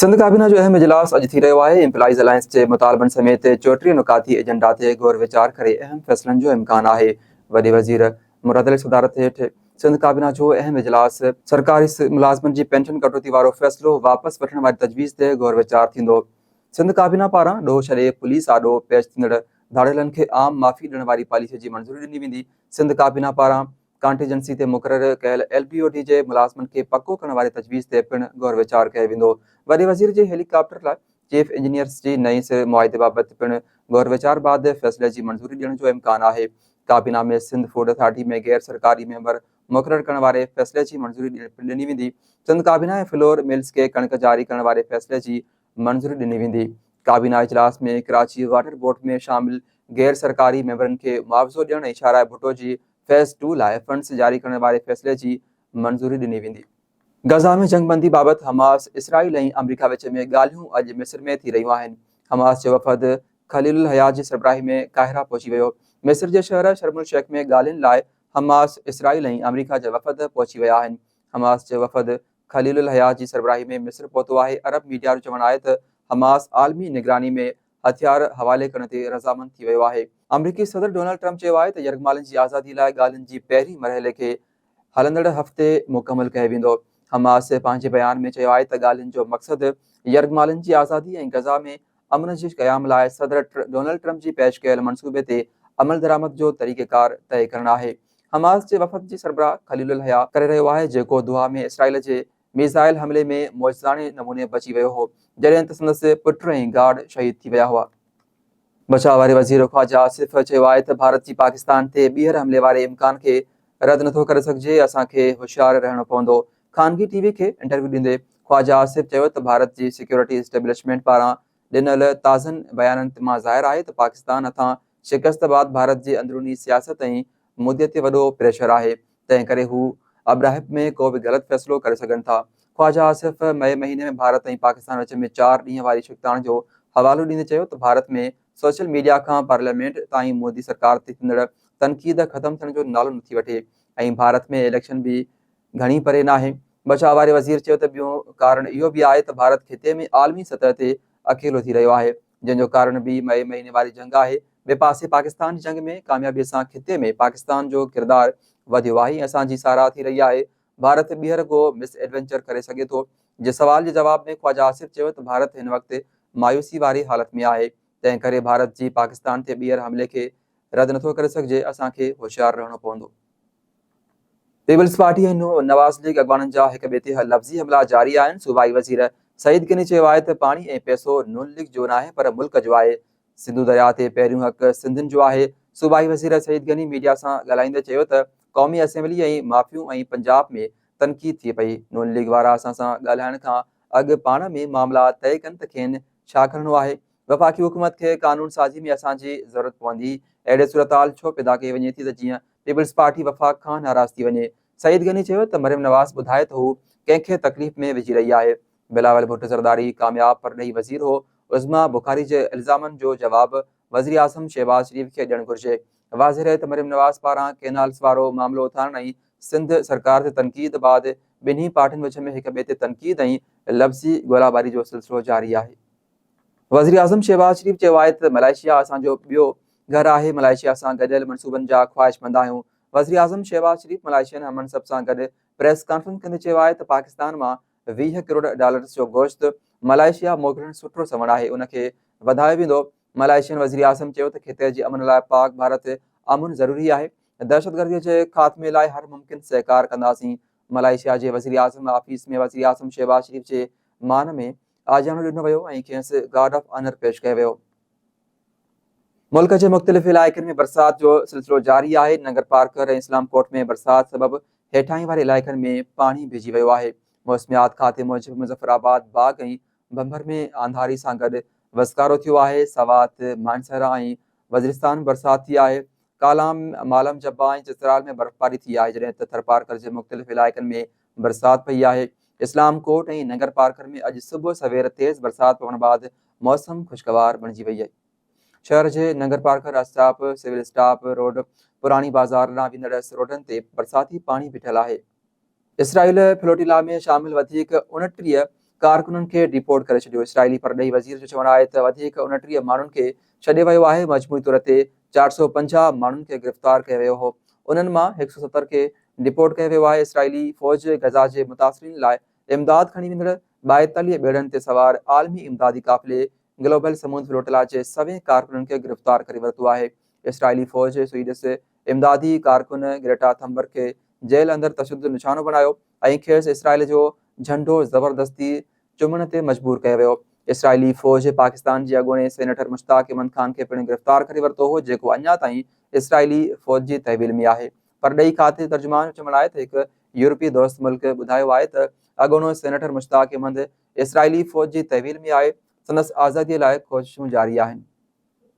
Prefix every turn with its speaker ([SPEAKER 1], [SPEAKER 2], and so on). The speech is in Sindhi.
[SPEAKER 1] سنڌ ڪابينا جو اهم اجلاس اڄ ٿي رهيو آهي، ايمپلائيز الائنس جي مطالبن سميت 34 نقاطي ايجنڊا تي غور ويچار ڪري اهم فيصلن جو امڪان آهي، وڏي وزير مراد علي صدارت هيٺ سنڌ ڪابينا جو اهم اجلاس، سرڪاري ملازمن جي پينشن ڪٽوتي وارو فيصلو واپس وٺڻ واري تجويز تي غور ويچار ٿيندو، سنڌ ڪابينا پاران ڏوهه ڇڏي پوليس آڏو پيش ٿيندڙ ڌاڙيلن کي عام معافي ڏيڻ واري پاليسي جي منظوري ڏني ويندي، سنڌ ڪابينا پاران ڪانٽيجنسي تي مقرر ڪيل ايل بي او ڊي جي ملازمن کي پڪو ڪرڻ واري تجويز تي پڻ غور ويچار ڪيو ويندو. وڏي وزير جي هيلي ڪاپٽر لاء چيف انجنيئرز جي نئين سر معاهدي بابت پڻ غور ويچار بعد فيصلي جي منظوري ڏيڻ جو امڪان آهي. ڪابينا ۾ سنڌ فوڊ اٿارٽي ۾ غير سرڪاري ميمبر مقرر ڪرڻ واري فيصلي جي منظوري پڻ ڏني ويندي. سنڌ ڪابينا ۽ فلور ملز کي ڪڻڪ جاري ڪرڻ واري فيصلي جي منظوري ڏني ويندي. ڪابينا اجلاس ۾ ڪراچي واٽر بورڊ ۾ شامل غير سرڪاري ميمبرن کي معاوضو ڏيڻ ۽ شاهراهه ڀٽو جي فيز ٽو لاء فنڊز جاري ڪرڻ واري فيصلي جي منظوري ڏني ويندي. غزه ۾ جنگبندي بابت حماس، اسرائيل ۽ آمريڪا وچ ۾ ڳالهيون اڄ مصر ۾ ٿي رهيون آهن. حماس جو وفد خليل الحيات جي سربراهي ۾ قاهره پهچي ويو. مصر جي شهر شرم الشيخ ۾ ڳالهين لاء حماس، اسرائيل ۽ آمريڪا جا وفد پهچي ويا آهن. حماس جو وفد خليل الحيات جي سربراهي ۾ مصر پهتو آهي. عرب ميڊيا جو چوڻ آهي ته حماس عالمي نگراني ۾ هٿيار حوالي ڪرڻ تي رضامند ٿي ويو آهي. آمريڪي صدر ڊونلڊ ٽرمپ چيو آهي ته يرغمالين جي آزادي لاء ڳالهين جي پهرين مرحلي کي هلندڙ هفتي مڪمل ڪيو ويندو. حماس پنهنجي بيان ۾ چيو آهي ته ڳالهين جو مقصد يرغمالين جي آزادي ۽ غزه ۾ امن جي قيام لاء صدر ڊونلڊ ٽرمپ جي پيش ڪيل منصوبي تي عملدرآمد جو طريقيڪار طئي ڪرڻ آهي. حماس جي وفد جي سربراهه خليل الحيا ڪري رهيو آهي جيڪو دوحا ۾ اسرائيل جي ميزائل حملي ۾ معجزاڻي نموني بچي ويو هو جڏهن ته سندس پٽ ۽ گارڊ شهيد ٿي ويا هئا. بچاء واري وزير خواجه آصف چيو آهي ته ڀارت جي پاڪستان تي ٻيهر حملي واري امڪان کي رد نٿو ڪري سگهجي، اسان کي هوشيار رهڻو پوندو. خانگي ٽي وي کي انٽرويو ڏيندي خواجه آصف چيو ته ڀارت جي سيڪيورٽي اسٽيبلشمينٽ پاران ڏنل تازن بيانن مان ظاهر آهي ته پاڪستان هٿان شڪست بعد ڀارت جي اندروني سياست ۽ مودي تي وڏو پريشر آهي، تنهن ڪري هو اٻراهپ ۾ ڪو به غلط فيصلو ڪري سگهن ٿا. خواجه آصف مئي مهيني ۾ ڀارت ۽ پاڪستان وچ ۾ چار ڏينهن واري ڇڪتاڻ جو حوالو ڏيندي چيو ته ڀارت ۾ سوشل ميڊيا کان پارليامينٽ تائين مودي سرڪار تي ٿيندڙ تنقيد ختم ٿيڻ جو نالو نٿي وٺي ۽ ڀارت ۾ اليڪشن به گهڻي پري ناهي. بچاء واري وزير چيو ته ٻيو ڪارڻ اهو به آهي ته ڀارت خطي ۾ عالمي سطح تي اڪيلو ٿي رهيو آهي. جنهن جو ڪارڻ به مئي مهيني واري جنگ آهي، ٻئي پاسي پاڪستان جي جنگ ۾ ڪاميابي سان خطي ۾ پاڪستان جو ڪردار وڌيو آهي ۽ اسان جي ساراهه ٿي رهي آهي، ڀارت ٻيهر ڪو مس ايڊونچر ڪري سگهي ٿو جي سوال جي جواب ۾ خواجه آصف چيو ته ڀارت هن وقت مايوسي واري حالت ۾ آهي، تنهن ڪري ڀارت جي پاڪستان تي ٻيهر حملي کي رد نٿو ڪري سگهجي، اسان کي هوشيار رهڻو پوندو. پيپلز پارٽي ۽ نواز ليگ اڳواڻن جا هڪ ٻئي تي لفظي حملا جاري آهن، صوبائي وزير سعيد غني چيو آهي ته پاڻي ۽ پئسو نون ليگ جو ناهي پر ملڪ جو آهي، سنڌو درياء تي پهريون حق سنڌين جو آهي، صوبائي وزير سعيد غني ميڊيا سان ڳالهائيندي چيو ته قومي اسيمبلي ۽ مافيون ۽ پنجاب ۾ تنقيد ٿئي پئي، نون ليگ وارا اسان سان ڳالهائڻ کان اڳ پاڻ ۾ معاملا طئي ڪن ته کين ڇا ڪرڻو آهي، وفاقي حڪومت کي قانون سازي ۾ اسان جي ضرورت پوندي، اهڙي صورتحال ڇو پيدا ڪئي وڃي ٿي ته جيئن پيپلز پارٽي وفاق کان ناراض ٿي وڃي. سعيد غني چيو ته مريم نواز ٻڌائي ته هو ڪنهن کي تڪليف ۾ وجهي رهي آهي. بلاول ڀٽو زرداري ڪامياب پرڏيهي وزير هو، عظميٰ بخاري جي الزامن جو جواب وزيراعظم شهباز شريف کي ڏيڻ گهرجي. واضح رهي ته مريم نواز پاران ڪينالز وارو معاملو اٿارڻ ۽ سنڌ سرڪار تي تنقيد بعد ٻنهي پارٽين وچ ۾ هڪ ٻئي تي تنقيد ۽ لفظي گولاباري جو سلسلو جاري آهي. وزيراعظم شهباز شريف چيو آهي ته ملائيشيا اسان جو ٻيو گهر آهي، ملائيشيا سان گڏيل منصوبن جا خواهشمند آهيون. وزيراعظم شهباز شريف ملائيشين هم منصب سان گڏ پريس ڪانفرنس ڪندي چيو آهي ته پاڪستان مان 20 ڪروڙ ڊالرز جو گوشت ملائيشيا موڪلڻ سٺو سنوڻ آهي، ان کي وڌايو ويندو. ملائيشين وزيراعظم چيو ته خطي جي امن لاء پاڪ ڀارت امن ضروري آهي، دهشتگردي جي خاتمي لاء هر ممڪن سهڪار ڪنداسين. ملائيشيا جي وزيراعظم آفيس ۾ وزيراعظم شهباز شريف جي مان ۾ آجياڻو ڏنو ويو ۽ کيس گارڊ آف آنر پيش ڪيو ويو. ملڪ جي مختلف علائقن ۾ برسات جو سلسلو جاري آهي، ننگرپارڪر ۽ اسلام ڪوٽ ۾ برسات سبب هيٺاهين واري علائقن ۾ پاڻي بيهجي ويو آهي. موسميات کاتي موجب مظفر آباد، باغ ۽ ڀنڀر ۾ آنڌاري سان گڏ وسڪارو ٿيو آهي، سوات، مانسهره ۽ وزيرستان ۾ برسات ٿي آهي، ڪالام، مالم جبا ۽ چترال ۾ برفباري ٿي آهي، جڏهن ته ٿرپارڪر جي مختلف علائقن ۾ برسات پئي آهي. اسلام ڪوٽ ۽ ننگر پارڪر ۾ اڄ صبح سوير تيز برسات پوڻ بعد موسم خوشگوار بڻجي وئي. شهر جي Nagar Parkar stop, civil stop road, پراڻي بازار ڏانهن ويندڙ روڊن تي برساتي پاڻي بيٺل آهي. اسرائيل فلوٽيلا ۾ شامل وڌيڪ 29 ڪارڪنن کي ڊيپورٽ ڪري ڇڏيو. اسرائيلي پرڏيهي وزير جو چوڻ آهي ته وڌيڪ 29 ماڻهن کي ڇڏي ويو آهي، مجموعي طور تي 450 ماڻهن کي گرفتار ڪيو ويو هو، انهن مان 170 کي ڊيپورٽ ڪيو ويو آهي. اسرائيلي فوج غزه جي متاثرين لاء امداد کڻي ويندڙ 42 ٻيڙن تي سوار عالمي امدادي قافلي گلوبل سمود فلوٽلا جي سوين ڪارڪنن کي گرفتار ڪري ورتو آهي. اسرائيلي فوج سوئيڊش امدادي ڪارڪن گريٽا ٿنبرگ کي جيل اندر تشدد جو نشانو بڻايو ۽ کيس اسرائيل جو جهنڊو زبردستي چمڻ تي مجبور ڪيو ويو. اسرائيلي فوج پاڪستان جي اڳوڻي سينيٽر مشتاق احمد خان کي پڻ گرفتار ڪري ورتو هو جيڪو اڃا تائين اسرائيلي فوج جي تحويل ۾ آهي. پرڏيهي کاتي جي ترجمان جو چوڻ آهي ته هڪ يورپي دوست ملڪ ٻڌايو آهي ته اڳوڻو سينيٽر مشتاق احمد اسرائيلي فوج جي تحويل ۾ آهي، سندس آزادي لاء ڪوششون جاري آهن.